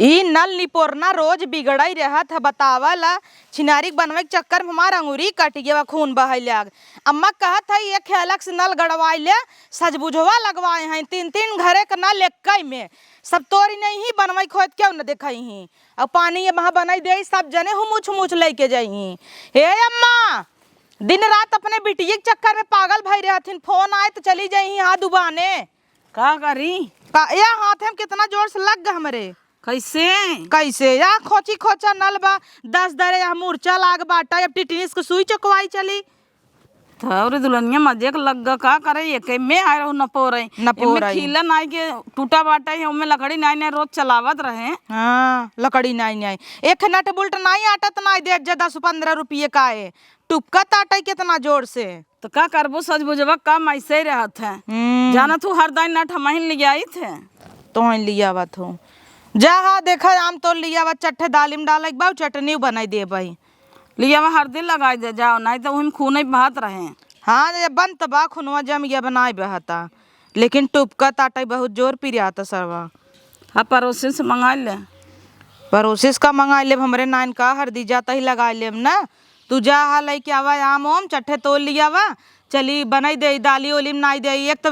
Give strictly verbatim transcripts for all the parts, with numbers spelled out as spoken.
ई नल निपोरना रोज बिगड़ाई रहत है, बतावल। छिनारी के बनवे के चक्कर में हमार अंगुरी कट गया, खून बहै लाग। अम्मा कहत है, "एक खेलक से नल गड़वाई ले, सजबुझवा लगवाए हैं, तीन तीन घरे के नल एक्कै में, सब तोरी नहीं ही बनवे खोद क्यों न देखई ही, अब पानी ये वहाँ बनाई दे, सब जने हुमुच हुमुच लेके जाई ही।" हे अम्मा, दिन रात अपने बिटिया के चक्कर में पागल भई रहथिन, फोन आए तो चली जाई ही, हाँ दुबाने। का करी? का, या हाथे में कितना जोर से लग गा हमरे। कैसे? कैसे? या खोची खोचा नल बा, दस दरे या मूर्छा लाग बाटा, अब टिटनिस के सुई चकवाई चली। तोरी दुल्हनिया मजे के लग गा, का करे, ये के में आए रहू न पोरे। न एमे पोरे। खीला नाई के टूटा बाटा है, ओमे लकड़ी नाई नाई रोज चलावत रहे। हाँ, लकड़ी नाई नाई। एक नट बुल्ट नाई आटत नाई दे, जे दस पन्द्रह रुपये का है। टुपका ताटे कितना जोर से। तो का करबो, सजबुझवा काम ऐसे ही रहत है। हम्म। जाना तू हर दाई नट हमहिन लियाइत है। तोहन लियावत हो। जा हा, देखा, आम तोर लियावा, चट्ठे दालिम डाले के बा, चटनी बनाई देबई। लियावा, हरदी लगाई दे जाओ, नाई तो उहिम खून ही बहत रहे। हाँ, ये बंत बा, खूनवा जम गया, बनाई बहता। लेकिन टुपका ताटे बहुत जोर पिरियाता सरवा। हाँ, पड़ोसी से मंगाई ले। पड़ोसी से का मंगाई लेब, हमरे नाइन का हरदी जाता ही लगाई लेब ना। तू जा हा लइके आवा आम ओम, चट्ठे तोल लियावा, चली बनाई दे, दाली ओली में नाई दे। एक तो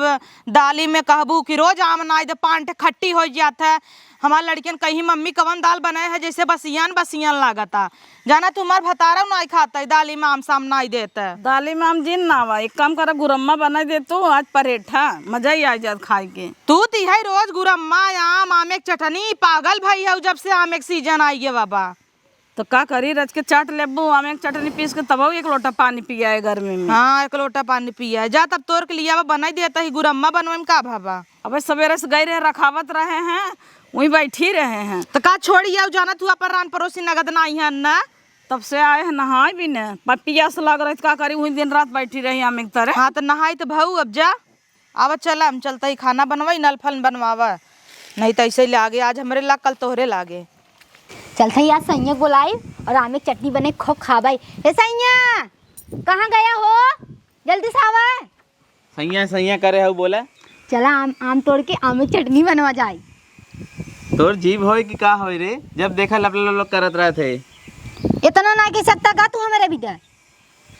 दाली में कहबू कि रोज आम नाई दे, पान ठे खट्टी होइ जात है। हमार लड़कियन कही, "मम्मी कवन दाल बनाए है, जैसे बसियान बसियान लागता।" जाना तू हमार भतारा नाई खाता है, दाली में आम साम नाई देता है। दाली में आम जिन ना आवा, एक काम करा, गुरम्मा बनाई दे तू आज परेठा, मजा ही आ जात खाए के। तू तो इहै रोज गुरम्मा, आम, आमे के चटनी, पागल भई है जब से आमे के सीजन आई गया बाबा। तो का करी, रच के चाट लेबू, आमे के चटनी पीस के तबहु एक लोटा पानी पियाए गर्मी में। हाँ, एक लोटा पानी पियाए। जा तब तोर के लियावा, बनाई देता ही, गुरम्मा बनवे में का भावा। अबे सवेरे से गए रहे, रखावत रहे हैं, वहीं बैठी रहे हैं। तो का छोड़ी आओ, जाना तू अपन रान पड़ोसी नगद ना आई है ना। तब से आए हैं नहाए भी न, पर पियास लग रही तो का करी, वहीं दिन रात बैठी रही आमे के तरे। हाँ, तो नहाई तो भाऊ अब जा। आवा चला, हम चलता ही खाना बनवाई, नल फल बनवावा, नहीं तो ऐसे ही लागे, आज हमरे लाग, कल तोहरे लागे। चलता ही आज सैया के बोलाई और आमे के चटनी बने, खूब खाबाई। ए सैया, कहाँ गया हो? जल्दी से आवा। सैया, सैया करे हऊ बोला। चला आम, आम तोड़ के आमे के चटनी बनवा जाई। तोर जीभ होय कि का होय रे, जब देखा लप लप लप करत रहत है। इतना ना कह सकता का तू हमारे भीतर?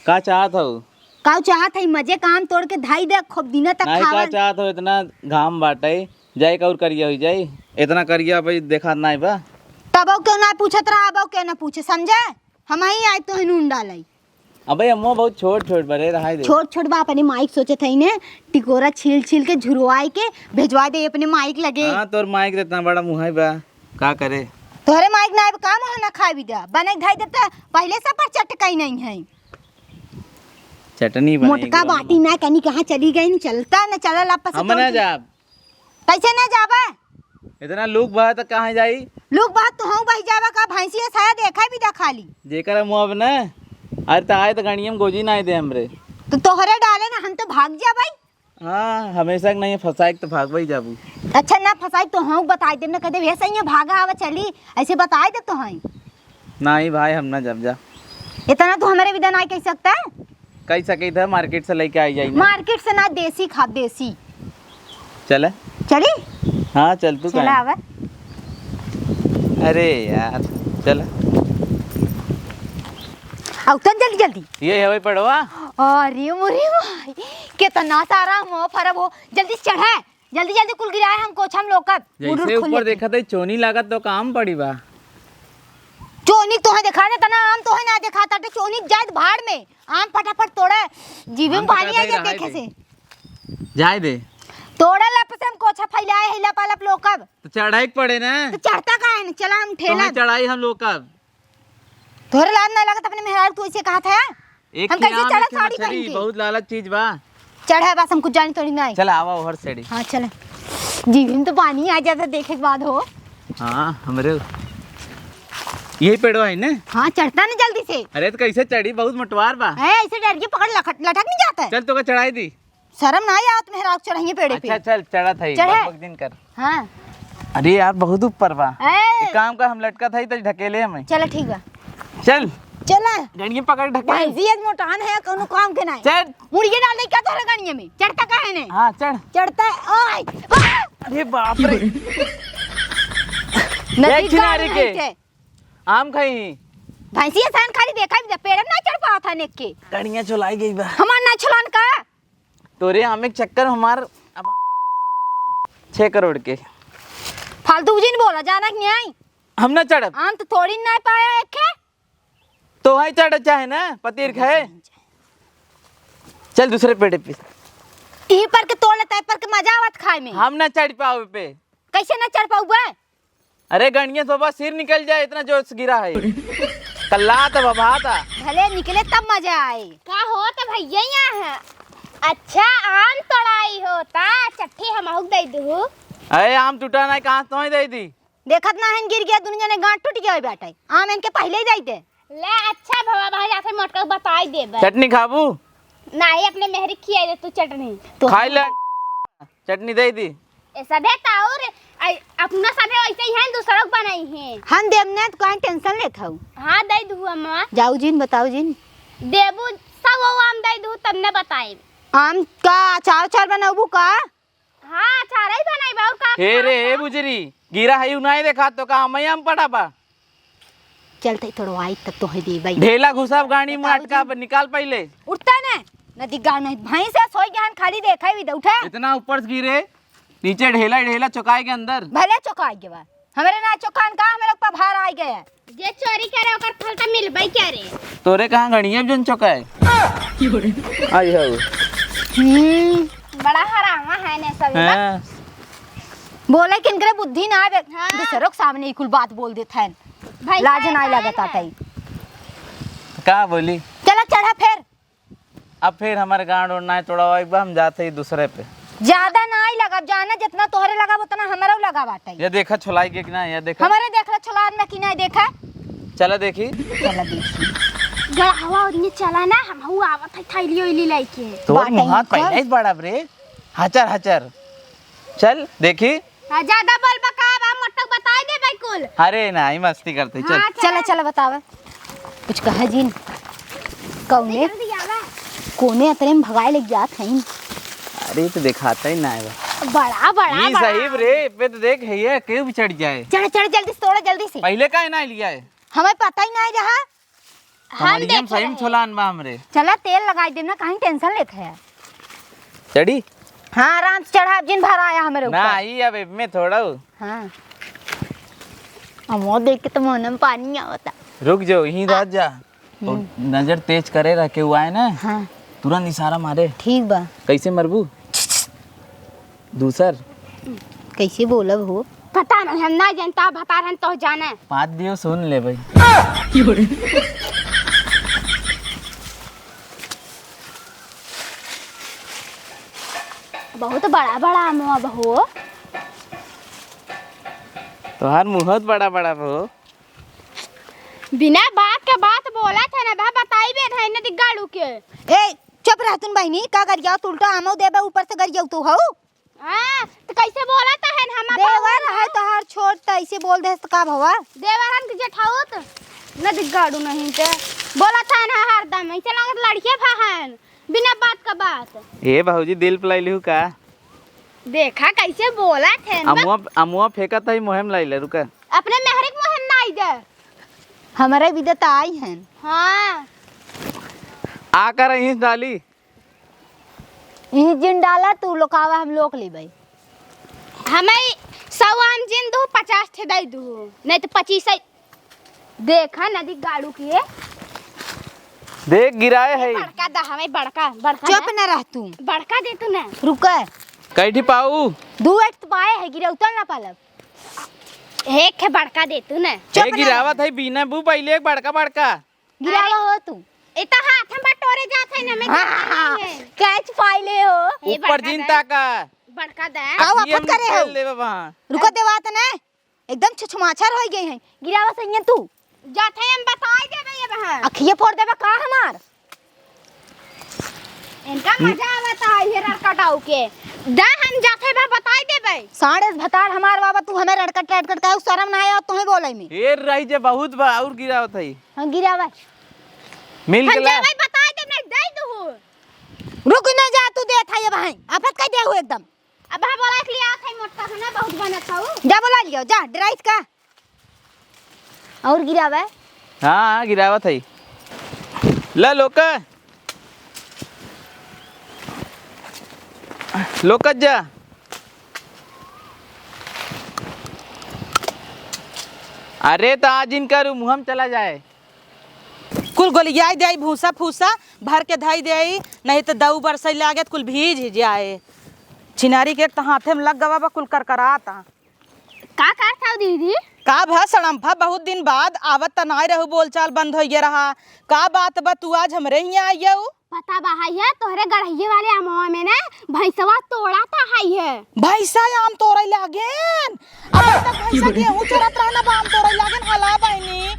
का चाहत हऊ? काऊ चाहत है, मजे काम तोड़ के धाई दे, खूब दिना तक नाहीं, का खावन। चाहत हो, इतना घाम बाटे, जाए का और करिया हो जाए, इतना करिया भाई देखात नाहीं बा। तब क्यों ना पूछत रहा, अब क्यों ना पूछे, समझे? हम ही आए तो नून डालाई। अबे अम्मो बहुत छोट छोट बरे रहाई दे। छोट छोट बा, अपने माइक सोचत है ने, टिकोरा छील छील के झुरवाई के भेजवा दे अपने माइक लगे। हाँ, तोर माइक तो इतना बड़ा मुँह है बा, का करे? तोहरे माइक ना आए, का मुँह ना खाए भी दे, बने धाई देता, पहले से पर चटकाई नहीं है। चटनी बनेगी मोटका बा। बाटी ना कनी कहाँ चली गई, न चलता न चलल आपस हम ना जाब। कैसे ना जाबे? इतना लूक बहा त कहाँ जाई? लूक बहा तो हम बह जाबे का, भैंसिया साया देखा भी देखा ली। जेकर मुँह अब ना, अरे त आए त गणियम गोजी ना दे हमरे। तो तोहरे डाले ना, हम तो भाग जाबे। हाँ, हमेशा के नहीं फंसाए के तो भागबे ही जाबू। अच्छा ना फंसाई तो हम बताई देब ना, कह देब, "हे सैया भागा आवा चली", ऐसे बताई देब तो हैं। नहीं भाई, हम ना जब जा। इतना तो हमारे विदा नहीं कह सकता है। कह सके था, मार्केट से लेके आई जाई ना। मार्केट से ना, देसी खाब, देसी। चले? चली? हाँ, चल तू चला काहे? आवा। अरे यार, चला। आउ तन जल्दी जल्दी। ये हवे पड़वा। अरे मोरे माई, कितना सारा आम फरब हो। जल्दी से चढ़े, जल्दी जल्दी कुल गिराए हम कोछम लोकत। जैसे ऊपर देखत है चोनी लागत तो काम पड़ी बा। चोनी तोहे देखा दे, तना आम तोहे ना देखा ताटे, चोनी जाए भाड़ में। आम फटाफट तोड़े, जीवे में पानी आ जाए देखे से। जाए दे। तोड़े लप से हम कोछा फैलाए है लपालप लोकब। तो चढ़ाई के पड़े ना। तो चढ़ता काहे न? चला हम ठेला। तो चढ़ाई हम लोकब। तोहरे लाज ना लागत अपने मेहरारू तू ऐसे कहा था? एक हम कैसे चढ़ा साड़ी पहन के? बहुत लालच चीज बा। चढ़े बस हम कुछ जानी तोड़ी नहीं। चला आवा ओहर सेड़ी। हाँ चले। जीभ में तो पानी आ जाता देखे के बाद हो। हाँ हमरे यही पेड़वा है ना? हाँ चढ़ता ना जल्दी से। अरे तो कैसे चढ़ी, बहुत मोटवार बा। है ऐसे डर के पकड़ लखट-, लटक नहीं जाता है। चल तो का चढ़ाई दी। शर्म ना आवत मेहरारू चढ़ाइए पेड़े पे। अच्छा चल चढ़त है, चढ़े। बक बक दिन कर। हाँ। अरे यार बहुत ऊपर बा। ए। एक काम कर, हम लटकत है तो ढकेले हमें। चला ठीक बा। चल। चला। गणिये पकड़ ढकेल। भैंसिया मोटान है, कोनो काम के नहीं। चढ़। मुड़िए डाल दे क्या तोहरे गणिये में? चढ़ता काहे ने? हाँ चढ़। चढ़ता है। ओए। आ! अरे बाप रे। नदी छिनारी गाड़ के। नहीं थे। आम खाई ही। भैंसिया सान खाली देखा भी जा, पेड़ में ना चढ़ पावत है नेक के। कड़िया चुलाई गई बा। हमार ना चलान का? तोरे आमे के चक्कर हमार अब छह करोड़ के। फालतू जिन बोला, जाना कि नहीं? हम ना चढ़ब। आम तो तोड़ी ना पाया एक खे। तो वहीं चढ़ चाहे ना, पतीर खाए। चल दूसरे पेड़ पे। ई पर के तोड़ लेता है, पर के मजा आवत खाए में। हम ना चढ़ पावे पे। कैसे ना चढ़ पाऊबे? अरे गणिया सोबा सिर निकल जाए, इतना जोर से गिरा है। कल्ला त बबा था। भले निकले तब मजा आए। का हो त भैया यहाँ है? अच्छा, आम तोड़ाई होता, चट्टी हमहू के दे दू। अरे आम टूटा ना, कहाँ से तोहे दे दी? देखत ना हन, गिर गया, दुनिया ने गांठ टूट गया बाटे। आम इनके पहले ही दे दे। ले अच्छा भवा, भाई जाते मोटका बताई देबे। चटनी खाबू? नहीं, अपने मेहरी खिया दे तू चटनी। तो खाई ले, चटनी दे दी। ए सभे ताऊ रे, आई, अपना सभे वैसे ही हैं, दूसरों को बनाई हैं। हम देब ना, तो काहे टेंशन लेत हऊ? हाँ, दे दू अम्मा। जाऊ जिन, बताऊ जिन। देबू, सब वो आम दे दू, तब न बताई। आम का अचार उचार बनाबू का? हाँ, अचार ही बनाई बा, और का हे रे, खाबा? हे बुजरी, गिरा है, यू नहीं देखा तो का, मैं आम पड़ा बा। चलते तोड़वाई तब तो है देबई। ढेला घुसाब गाड़ी में बताओ अटका जी। ब-, निकाल पहिले। उठता ना, नदी गाँव नहीं, भैंस है, सोई गहन खाली देखा ही उठा। इतना ऊपर से गिरे, नीचे ढेला, ढेला चौकाए के अंदर। भले चौकाए के बाद, हमारे ना चौकान का, हमारे ऊपर भार आ गया। जे चोरी करे ओकर फल त मिलबई करे। तोरे कहाँ गणिया में जौन चौकाए? आई हो। हम्म। बड़ा हरामा है ने सब। हाँ। बोले कि इनकरे बुद्धि ना आवे, हाँ। दूसरों के सामने ई कुल बात बोल देत हैं। भाई लाज साहब ना आए लगत ना। आते। का बोली? चला चढ़ा फिर। अब फिर हमारे गांड उड़ ना तोड़ावा, एक बार हम जाते ही दूसरे पे। ज्यादा ना ही लगब, जाना जितना तोहरे लगब उतना हमरो लगा बाटे। ये देखा छुलाई के कि ना, ये देखा। हमारे देख ला छुलान में कि नहीं देखा। चला देखी। चला देखी। गड़हवा ओरिये चला ना, हमहू आवत है थैली ओइली लेके। तोर बाटे मुहात इनकर। पहले ही बड़ा रे, हचर हचर। चल देखी। हाँ, ज्यादा बोल बका, अब हम मोटक बताई देबे कुल। अरे नाही, मस्ती करते, चल। हाँ, चला, चला। चला बतावे। कुछ कहे जिन। कौने? जल्दी आवा। कोने अतरे में भगाए लग जात हैं। अरे, तो देखाता ही ना है बा। बड़ा, बड़ा, ई बड़ा। सही रे, पे तो देख है, ये केहू भी चढ़ जाए। चढ़, चढ़, जल्दी से तोड़ा, जल्दी से। पहले काहे ना लिया है? हमें पता ही नहीं रहा। हम कमरिया में देखे सही में रहे। छोलान बा हमरे। चला, तेल लगाई देम ना, काहे टेंशन लेत है? चढ़ी? हाँ, आराम से चढ़ा, जिन भर आया हमरे ना, ऊपर। ई अब एमे थोड़ा हो। हाँ। हम वो देख के तो मुंह में पानी आवता। रुक जाओ, यहीं आ। रह जा। और हम्म। नजर तेज करे रह के हुआ है ना, हाँ। तुरंत इशारा मारे। ठीक बा। कैसे मरबू? दूसर। कैसे बोलब हो? पता नहीं, हम ना जानता, बता रहन तो जाने। पाद दियो, सुन ले भाई। बहुत बड़ा बड़ा आम अब हो। तोहार मुँह बहुत बड़ा बड़ा हो। बिना बात के बात बोला थे ना, बा बताई बे नहीं ना दिग्गाड़ू के। ए, चुप रह तुम बहिनी, का गरियाओ, तू उल्टा आमो देबे, ऊपर से गरियाओ तू हऊ। हाँ, तो कैसे बोला था है हम देवर है तोहार छोट, त ऐसे बोल दे त का भवा? देवर हम के जेठाउत न दिग्गाड़ू नहीं ते बोला था ना हरदम, ऐसे लागत लड़के भा हैं, बिना बात का बात। ए भौजी, दिल पे लैली हूँ का? देखा कैसे बोला थे ना। अमुआ, अमुआ फेंका था, मुहिम लाई ले, रुका। अपने मेहरे के मुहिम ना आई दे। हमारे भी देता आई हैं। हाँ। आ कर यहीं डाली। यहीं जिन डाला, तू लोकावा हम लोक लेबै। हमें सौ आम जिन दू, पचास ठे दे दू, नहीं तो पच्चीस ही। देखा नदी गाड़ू के। देख गिराए है। बड़का दा, हमें बड़का, बड़का चुप दा। न रह तू। बड़का दे तू ना। रुका। कैठी पाऊ? दू एक तो पाए है, गिरा उतर ना पालब। एक है बड़का दे तू ना। चुप ए ना गिरावत रह। है बीना बू पहले एक बड़का बड़का। गिरावा अरे, हो तू। ए तो हाथ में बटोरे जात है ना, मैं हाँ, देखा हाँ, नहीं है। कैच पाइले हो। ए, ऊपर बड़का जिन दा। ताका। बड़का दा। का अखिए वापस में करे खेल हो? लेबे वहाँ। रुको देवात ने, एकदम छुछमाछर हो गए हैं। गिरावा सैया तू। जात है हम बताई देबे ये वहाँ। अखिए फोड़ देबे का हमार? इनका मजा आवत है ये रड़कटाऊ के। दा हम जात है बा बताई देबे। साढ़े भतार हमार बाबा तू हमें रड़कट रड़कट का शर्म ना आया तुम्हें बोले में। ए रही जे बहुत बा और गिरावत है। हाँ, गिरावा। मिल हम गेला। जावे बताई देब, नहीं दे दू। रुक, नहीं जा, तू दे था ये भाई। आफत कह दे हो एकदम। अब हम बोला के लिए आत है मोटका खाना बहुत बनत हऊ। जा बोला लियो, जा, डराइस का। और गिरावे? हाँ, हाँ, गिरावत है। ला, लोका। लोकत जा। अरे, त आज इनका रू मुँह में चला जाए। कुल गोलियाई देई भूसा फूसा, भर के धई देई, नहीं त दऊ बरसई लागे त कुल भीज जाए। छिनारी के एक त हाथे में लग गवा बा, कुल करकराता। का करत हऊ दीदी? का भा सड़म्फा, बहुत दिन बाद आवत त नाय रहू, बोलचाल बंद होइए रहा। का बात बा, तू आज हमरे हियाँ आइयऊ? पता बा है, तोहरे गड़हिए वाले अमवा में ना भैंसवा तोड़ा था है। भैंसा आम तोड़े लागेन? अबे तक भैंसा गेहूं चरत रहना बा, आम तोड़े लागेन? हला बहिनी,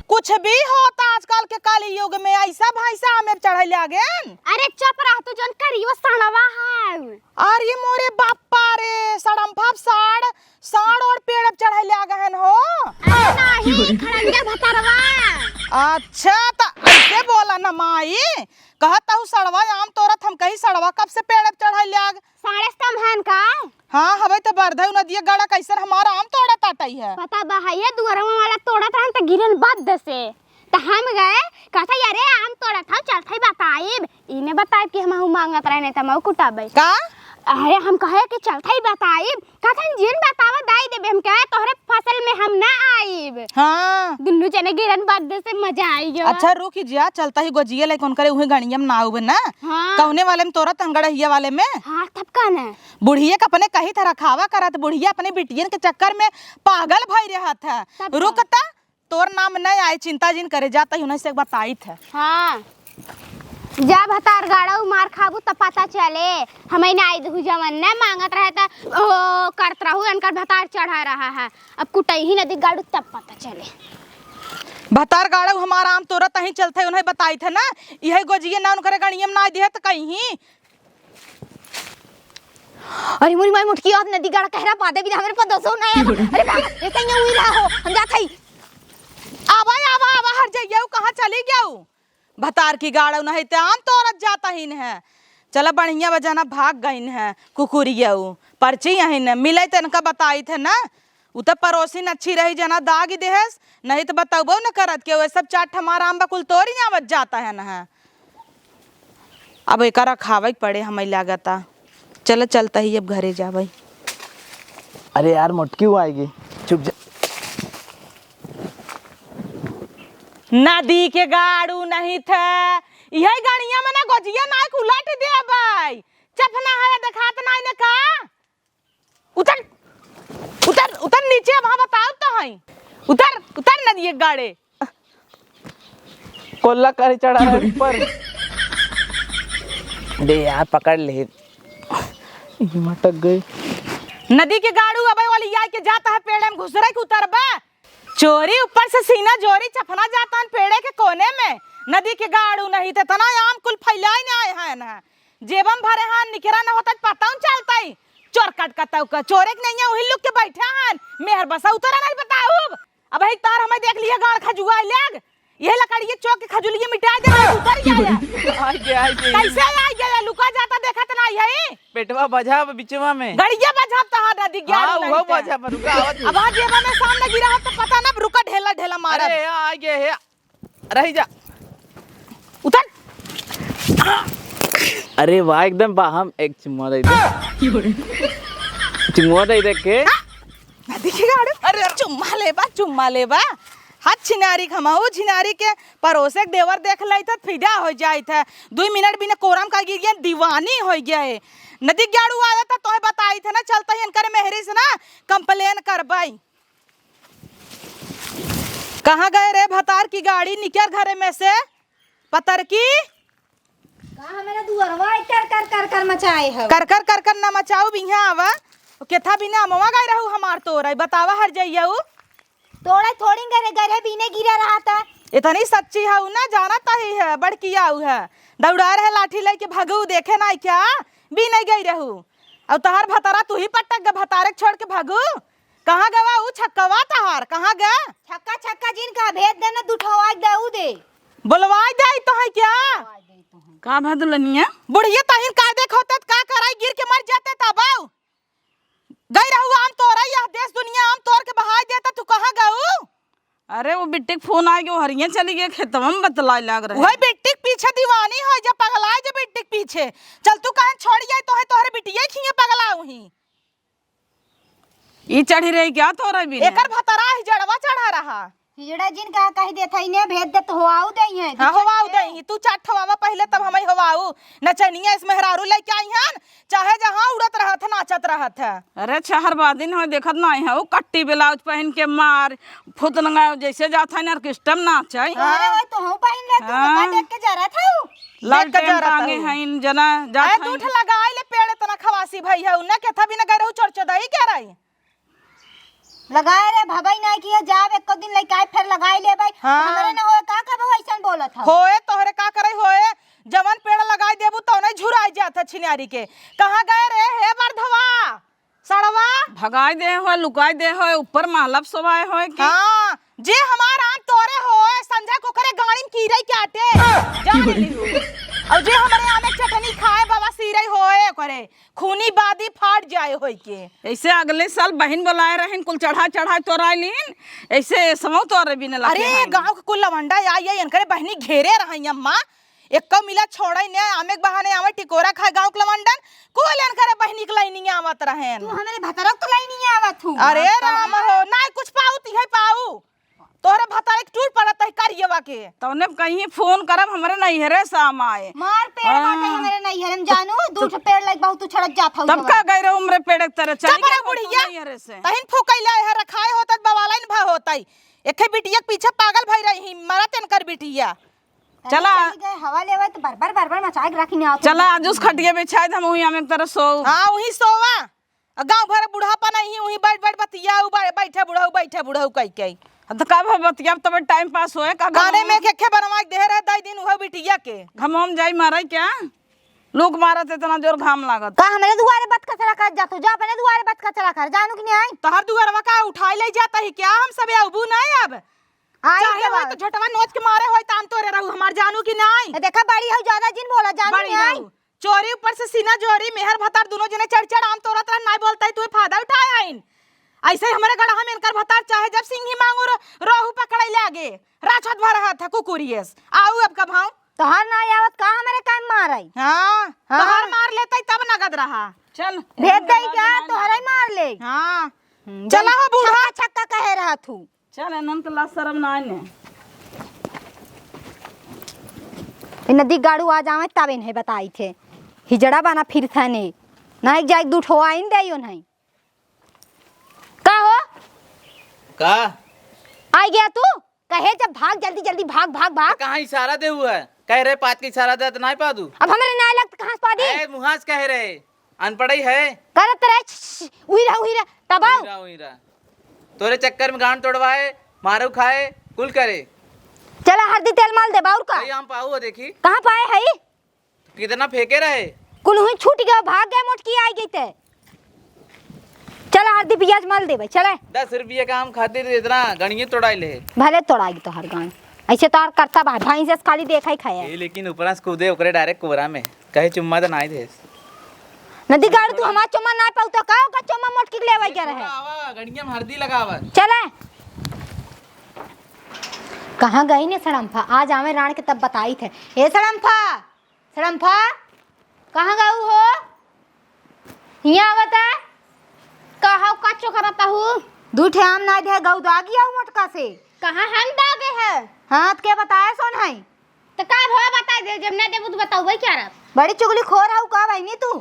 कुछ भी होता आजकल के कलयुग में, ऐसा भैंसा आमे चढ़े लागेन? अरे चुप रह तू, जौन करियो सड़वा है। अरे मोरे बापा रे, सड़म्फा साड़, साड़ और पेड़ पे चढ़े लागेन हो। अरे नाही, खड़ंजा भतरवा। अच्छा, त ऐसे बोला ना माई, कहत हूँ सड़वा आम तोड़त, हम कही सड़वा कब से पेड़ पे चढ़े लाग? साड़े स्तंभ हन का? हाँ, हवे त बरधई नदिया गाड़ा कैसन हमारा आम तोड़त आटई है। पता बा है, ये दुअरवा वाला तोड़त रहन त गिरन बद से। त हम गए, कहत है, "अरे, आम तोड़त हौ, चलत है बताइब।" इने बताइब कि हमहू मांगत रहे, नहीं त हमहू कुटाबे। का? अरे, हम कहे कि चलत है बताइब। कहत है, "जिन बतावा दाई देबे।" हम कहे, "तोहरे फसल में हम ना आइब।" हाँ। दुन्नू जने गिरन बद से मजा आई गयो। अच्छा, रुक जा, चलत ही गोजिया लेके उनकरे उहे गड़िया में ना आउबे ना। हाँ। कौने वाले में तोड़त हन, गड़हिया वाले में? हाँ, तब का ना? बुढ़िया के अपने कही था रखावा करत, बुढ़िया अपने बिटियन के चक्कर में पागल भई रहत है। तब का? रुकता, तोर नाम नहीं आए, चिंता जिन करे, जाता ही उन्हें से बताइत है। हाँ, जा भतार गाड़ू मार खाबू तब पता चले। हमें ना आई दहू जवन न मांगत रहे त ओ करत रहू, इनकर भतार चढ़ा रहा है। अब कुटई ही नदी गाड़ू तब पता चले। भतार गाड़ू हमारा आम तोरा तहीं चलते उन्हें बताइत है ना, यही गोजिए ना उनकरे गणियम ना दिहे त कहीं। अरे मोरी माई मोटकी, आज नदी गाड़ा कहरा बादे बिना हमरे पदोसो ना आया। अरे बाबा, ये कहीं उई रहा हो, हम जात हई। आवा, आवा, आवा, हर जाइए, कहाँ चली गयो? भतार की गाड़ू नहीं ते आम तोरत जात ही न है। चला बढ़िया बजाना भाग गइन है, कुकुरिया उ। पर्ची यही न मिले त इनका बताइत है ना। उ त परोसिन अच्छी रही जना दाग देहस, नहीं त बतउबो न करत के वे सब चाट हमार आम बकुल तोरी आवत जात है न है। अब एकरा खावे के पड़े, हमें लागता। चल, चलता ही अब घरे जावे। अरे यार, मोटकी हुआ आएगी, चुप जा। नदी के गाड़ू नहीं थे, यही गड़िया में ना गोजिया नाय के उलट देबै। चफना है, देखात नाय ने का? उतर, उतर, उतर नीचे, अब हाँ बताओ तो है। उतर, उतर नदी के गाड़े। कोल्ला काहे चढ़ा है ऊपर? दे यार, पकड़ ले। ये मटक गई। नदी के गाड़ू अबे वाली आए के जाता है पेड़े में घुसरे के उतरबा। चोरी ऊपर से सीना जोरी चफना जाता है पेड़े के कोने में। नदी के गाड़ू नहीं तो इतना आम कुल फैलाए ने आए हैं ना। जेबम भरे हैं, निकरा न होता पता न चलता ही। चोर कट कतऊ का, चोरे के नहीं है, वही लुक के बैठे हैं। मेहर बसा उतरा नहीं बताऊब। अब ही तार हमें देख लिया, गाड़ खजुआ लेग। यही लकड़िए चौक के खजुलिए मिटा दे, नहीं उतर जाए। आइ गया, आइ गया। कैसे आइ गया? लुका जाता देखत ना यही। पेटवा बझा बा बिचवा में। गड़िया बझा तहार नदी गया हाँ, नहीं वो ते। बझा पर रुका, आवत है। अब आज जेबा में सामने गिरा हो तो पता ना, रुका ढेला ढेला मारा। अरे, आ गए है। रही जा। उतर। अरे वाह, एकदम बाहम, एक चुम्मा दे दे। चुम्मा दे दे के। नदी के गाड़ू। अरे। चुम्मा लेबा, चुम्मा लेबा। हाथ छिनारी के हमहू, छिनारी के परोसे के देवर देख लई त फिदा हो जाइत है। दुई मिनट बिना कोरम का गिर गया, दीवानी हो गया है। नदी के गाड़ू आया था, तोहे बताई थे ना, चलता ही इनकर मेहरी से ना complain करबाई। कहाँ गए रे भतार की गाड़ी? निकर घरे में से, पतरकी। का हमारा दुअरवा कर कर कर कर मचाए हव? कर कर कर कर ना मचाऊ, बिहां आवा। केथा बिना अमवा गए रहू हमार तोरई, बतावा हर जइयऊ। तोरई थोड़ी गरे गरे बीने गिरा रहा था। इतनी सच्ची हऊ ना, जानत ही है, बड़कियाऊ है। दौड़ा रहे लाठी लेके भगऊ, देखे नाई क्या? बीने गई रहू। अउ तहार भतारा तू ही पटक ग भतारे के छोड़ के भगऊ। कहाँ गवा ऊ छक्कवा तहार? कहाँ ग? छक्का, छक्का जिन कहा, भेज दे ना, दुठवाई दे ऊ दे। बोलवाई दे तो है क्या? का भा दुल्हनिया? बुढ़िया तहिन कायदे खोते त का कराई, गिर के मर जाते तब आऊ। गई रहू आम तोरा, यह देश दुनिया आम तोर के बहाई देता, तू कहाँ गऊ? अरे, वो बिट्टी के फोन आइ गयो, हरिया चली गई, खेतवा में बतलाए लाग रहे। वही बिट्टी के पीछे दीवानी होइ जा, पगलाए जा बिट्टी के पीछे। चल तू कहाँ छोड़ी आई, तोहे तोहरे बिटिया खिए पगलाउ ही। ई चढ़ी रही क्या तोरा बिना? एकर भतरा हिजड़वा चढ़ा रहा। हिजड़ा जिन का कहि देत हई ने, भेज देत होआऊ देइहैं। हाँ, होआऊ देइहैं। तू चार ठो आवा पहिले, तब हमई होआऊ। नचनिया इस मेहरारू लइके आइहन, चाहे जहाँ उड़त रहत है, नाचत रहत है। अरे, छहर बादिन हो, देखत नाहीं है, वो कट्टी ब्लाउज पहिन के मार, फुतलंगा जैसे जात है, ऑर्केस्ट्रा में नाच है। हाँ। अरे, वही तो हम पहिन ले, तू हाँ। का देख के जरत हऊ? लालटेन टांगे हैं, जना जात अरे, हैं। दूठ लगाई ले पेड़, इतना खवासी भई है, उन्ना के था भी न गए रहू, चोर चोदाई क्या रही? लगाए रे, भगई नाहीं कि ये जाब एको दिन लइका आए, फिर लगाई लेबै। हाँ। हमरे न होए, का कबो अइसन बोलत हऊ? होए, तोहरे का करई होए, जवन पेड़ लगाई देबू, तौने झुराई जात है छिनारी के। कहाँ गए रे, हे बरधवा, सड़वा? भगाई दे होए, लुकाई दे होए, ऊपर महलब सोवाए होए कि? हाँ, जे हमार आम तोरे होए, संझा को करे गाड़ी में कीरई के आटे, जान लिहू। और जे हमरे आमे चटनी खाए, बाबा सीरई होए, ओकरे खूनी बादी फाट जाए होई के। ऐसे अगले साल बहिन बोलाए रहन, कुल चढ़ा चढ़ा तोराए लीन, ऐसे समौ तोरे बिन लगे अरे, हैं। गाँव के कुल लवंडा आई, आई, इनकरे बहिनी घेरे रहई अम्मा। एक्को मिला छोड़ई ने, आमे के बहाने आवे टिकोरा खाए गाँव के लवंडन, कुल इनकरे बहिनी के लाइनिंग आवत रहन। तू हमरे भतरक तो लाइनिंग आवत हूँ। अरे हाँ, राम हाँ। हो, नाहीं कुछ पाऊ, तिहे पाऊ। तोहरे भतारे के टूट पड़त है करियवा के। तौने कहीं फोन करब, हमरे नैहरे से आम आए। मार पेड़ हाँ। बाटे हमरे नैहरे में जानू, दू ठो पेड़ लग बहुत उछड़त जात हऊ तब जवन। का गए रहे उम्र पेड़ के तरह चली चुप रह गए बुढ़िया। नैहरे से। तहिन फुकैले है, रखाए होतत बवालाइन भा होतई। एके बिटिया के पीछे पागल भई रही, मरत इनकर बिटिया। चला। चली गए हवा लेवे तो बरबर, बरबर मचाए के रखी नहीं आवत। चला, आज उस खटिया बिछाए दे, हम वहीं आमे के तरह सोऊ। हाँ, वहीं सोवा। आ गाँव भर बुढ़ापा नहीं, वहीं बैठ, बैठ बतियाऊ, बै-, बैठे बुढ़ऊ, बैठे बुढ़ऊ कई, कई। अब तो का भा बतियाब, तब टाइम पास होए, का काने घमौम? में खेखे बनवा के दे रहे, दई दिन उहे बिटिया के। घमौम जाई मारे क्या? लोग मारत इतना जोर घाम लागत। का हमरे दुआरे बत कचरा कर जातू? जा अपने दुआरे बत कचरा कर, जानू कि नहीं आई? तहर दुआरवा का उठाई ले जाता ही क्या? हम सब अबू नहीं अब। आई चाहे के होई बाद। तो झोटवा नोच के मारे होई, तान तोरे रहू, हमार जानू कि नहीं? ए, देखा बड़ी हऊ, ज्यादा जिन बोला, जानू बड़ी नहीं आई? रहू। चोरी ऊपर से सीना जोरी, मेहर भतार दुनो जने चढ़ चढ़ आम तोरत रहन, नाई बोलता ही, तू फायदा उठाए आइन। ऐसे ही हमरे गढ़ा में इनकर भतार चाहे जब सिंही मांगू रो-, रोहू पकड़े लागे, राछत भर हाथ है कुकुरियस। आऊ अब कब हम? तोहार नाई आवत का हमरे काम मारई? हाँ, हाँ। तोहार मार लेता ही तब नगद रहा। चल। भेज दई का? तोहरे मार ले। हाँ। हम्म, चला हो बूढ़ा। छक्का, छक्का कहे रहा तू। चल, इन्हन के लाज शरम ना आने। ए नदी गाड़ू आ जावे तब इन्हें बताई थे। हिजड़ा बना फिर था ने। ना एक जाए दू ठो आइन दे यो नहीं। का हो? का? आ गया तू? कहे जब भाग, जल्दी, जल्दी भाग, भाग, भाग। तो कहाँ इशारा दे हुआ है? कह रहे पाँच के इशारा दे तो नहीं पा दू। अब हमरे ना लगत कहाँ से पा दी? ए, मुहास कह रहे। अनपढ़ई है। करत रहे, छ, छ, उही रह, उही रह, तब आओ। उही रह, उही रह। तोरे चक्कर में गांड तोड़वाए, मारू खाए, कुल करे। चला हरदी तेल मल देबा, और का? भाई, हम पाऊ हो, देखी। कहाँ पाए हई? कितना फेंके रहे? कुल हुई छूट गया, भाग गए, मोटकी आई गई ते। चला हरदी पियाज मल देबे, चले। दस रुपये का आम खातिर इतना गणिये तोड़ाई ले। भले तोड़ाई तो हर गांड। ऐसे तो और करता बा, भैंस जस खाली देखा ही खाया। ए, लेकिन ऊपरा से कूदे ओकरे डायरेक्ट कोरा में। कहे चुम्मा तो नाई देस। नदी गाड़ तू हमार चुम्मा ना पाऊ तो का ओकर चुम्मा मोटकी के लेवे के रहे। आवा, गड़िया में हरदी लगावा। चले। कहाँ गई ने सड़म्फा? आज आवे राण के तब बताई थे। ए सड़म्फा, सड़म्फा, कहाँ गऊ हो? हियाँ आवत है। का हऊ, का चोकरत हऊ? दू ठे आम ना दे गऊ, दागी आऊ मोटका से। कहाँ हम दागे है? हाँ, त के बताए सोन है? त का भवा बताई दे, जब ना देबू त बताऊ भाई क्या रहा? बड़ी चुगली खोर हऊ का बहिनी तू?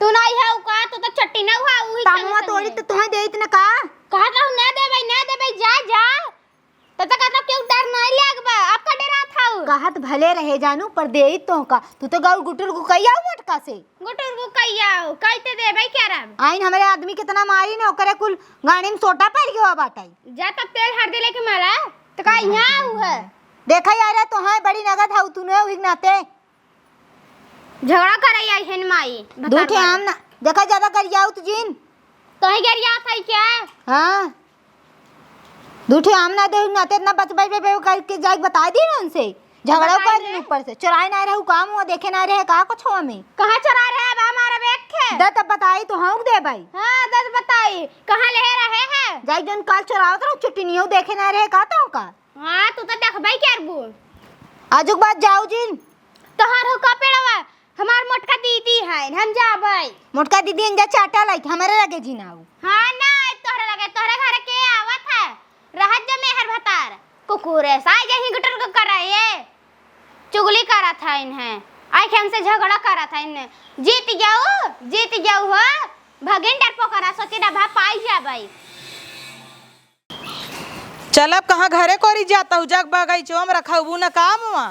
तू नाई हऊ का, तू तो चट्टी ना हुआ, उही तामुआ तोड़ी तो तुहें देइत न का? कहत रहू ना देबै, ना देबै, जा, जा। त, त कहत केहू डर नाई लागबा, अब का डरात हऊ? कहत भले रहे जानू, पर देइत तोहका। तू तो गऊ गुटुर गुकैया हऊ मोटका से। गुटुर गुकैया हऊ, कइते देबै क्या रहा? आइन हमरे आदमी कितना मारी न, ओकरे कुल गाड़ी में सोटा पड़ गयो बाटै। जा तब तेल हरदी लेके मला, त का यहाँ आऊ है? देखा यार, तोहार बड़ी नगद हऊ, तूने उही नाते। झगड़ा करे आई हेन माई, दू भतार ठे मारे। आम ना, देखा ज्यादा गरियाऊ तू जिन। तोही गरियात है क्या? हाँ। दू ठे आम ना दे, ना ते इतना बच, बच, बच, बच करके जाके बता दी ना उनसे। झगड़ा बताई कर ले। दिन ऊपर से। चोराए ना रहू, काम हुआ देखे ना रहे, का कुछ हुआ में? कहाँ चोराए रहे? अब हमारा बेग खे। दे तब बताई तो हम देबै। हाँ, दे तब बताई। कहाँ ले रहे हैं? जाई जौन काल चोरावत रहो, चुटनियो देखे ना रहे का तो का? हाँ, तू तो देखबै करबू। आजुक बाद जाऊ जिन। तोहर हो का पेड़वा? हमार मोटका दीदी है, हम जाबै। मोटका दीदी इंजा चाटा लाइक हमरे लगे जिन आऊ। हाँ, ना, तोहरे लगे, तोहरे घर के आवत है। रहत जा मेहर भतार। कुकुरे, साई जही गुटर को करे, ये चुगली करत है इन्हें। आई के हमसे झगड़ा करत है इन्हें। जीत जाऊ, जीत जाऊ हो। भगिन डरपोकरा, सोची ना भा पाई जाबै। चल अब कहाँ घरे कोरी जाता हूँ, जग बगैचो में रखबू न काम हुआ।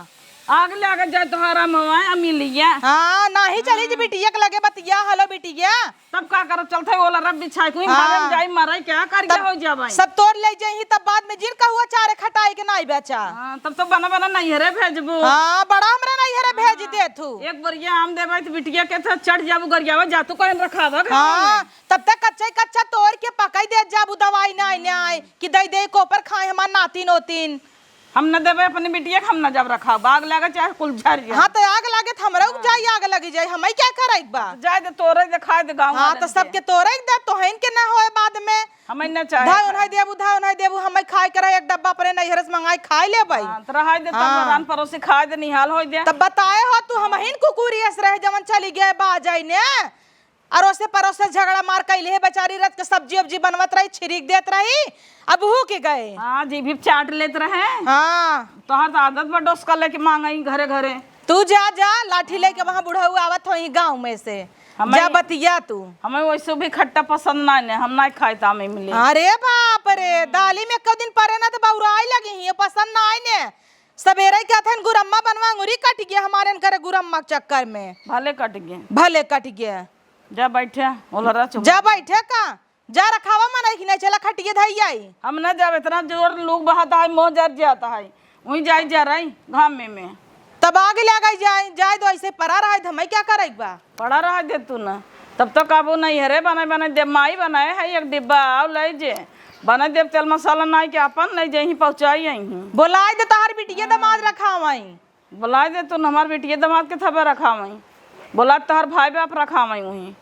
आग लागे जाए तोहरा मवा अमिलिया। हाँ, नाही चली जी बिटिया के लगे बतिया, हेलो बिटिया। तब का करब, चलते ओला रब बिछाई कुई हाँ। घरे में जाई मरई, क्या कर गया तब हो जाबै? सब तोर ले जाई, तब बाद में जिन कहुआ चारे खटाई के नाही बेचा। हाँ, तब तो बना बना नैहरे भेजबू। हाँ, बड़ा हमरा नैहरे भेज हाँ। दे तू। एक बोरिया आम देबै तो बिटिया के तो चढ़ जाबू गरियावा, जा तू कहीं रखावा घर हाँ, में। तब तक कच्चा ही कच्चा तोड़ के पकाई दे जाबू, दवाई नाही न्याय कि दे दे कोपर खाए हमार नातिन ओतिन। हम न देबै अपनी बिटिया के, हम न जब रखा, आग लागे चाहे कुल झर जाए। हाँ, तो आग लागे तो हमरा हाँ। जाई, आग लगी जाई, हमई क्या करे एक बा? जाए दे, तोरे दे, खाए दे गाँव हाँ, वालन तो के। सबके तोरे एक दे, तोहन के ना होए बाद में। हमई ना चाहे धाय खाए। उन्हाई देबू, धाय उन्हाई देबू, हमई खाए के रहे, एक डब्बा अपने नैहर से मंगाई खाए लेबै। हाँ, तो रहाई दे, तब हाँ। रान परोसी खाए दे, निहाल होई दे। तब बताए हो तू, हमहिन कुकुरी अस रहे, जवन चली गए बा जाई ने। अरोसे परोसे झगड़ा मार कैले है बेचारी, रात के सब्जी उब्जी बनवत रही, छिड़क देत रही, अब हु के गए। हाँ, जी भी चाट लेत रहे। हाँ। तोहर तो आदत बा डोसका लेके मांगई घरे घरे। तू जा, जा, लाठी लेके वहाँ बुढ़ऊ आवत होई गाँव में से। हमें जा बतिया तू। हमें वैसे भी खट्टा पसंद ना ने, हम ना खाए ताम इमली। अरे बाप रे, दाली में एक दिन परे ना तो बौराई लगी ही, ये पसंद ना आई ने। सबेरे के अथन गुरम्मा बनवा, अंगुरी कट गया हमारे करे गुरम्मा के चक्कर में। भले कट गए। भले कट गया। जा बैठे, ओलरा चुप। जा बैठे का? जा रखावा मनई कि नहीं, चला खटिए धई आई। हम ना जाब, इतना जोर लूक बहाता है, मोह जर जाता है, वहीं जाई जा रही घाम में, में। तब आगे ले गई जाए, जाए दो, ऐसे परा रहा है, धमई क्या करे बा? पड़ा रहा दे तू ना, तब तो काबू नहीं है रे, बनाए, बनाए दे, माई बनाए है एक डिब्बा, आओ ले जे, बनाए देव तेल मसाला नाई के अपन ले जे, यहीं पहुँचाई यहीं। बोलाए दे तोहर बिटिया हाँ। दमाद रखावाई। बोलाए दे तू न हमार बिटिया दमाद के थबे रखावई। बोला तोहर भाई बाप रखावई वहीं।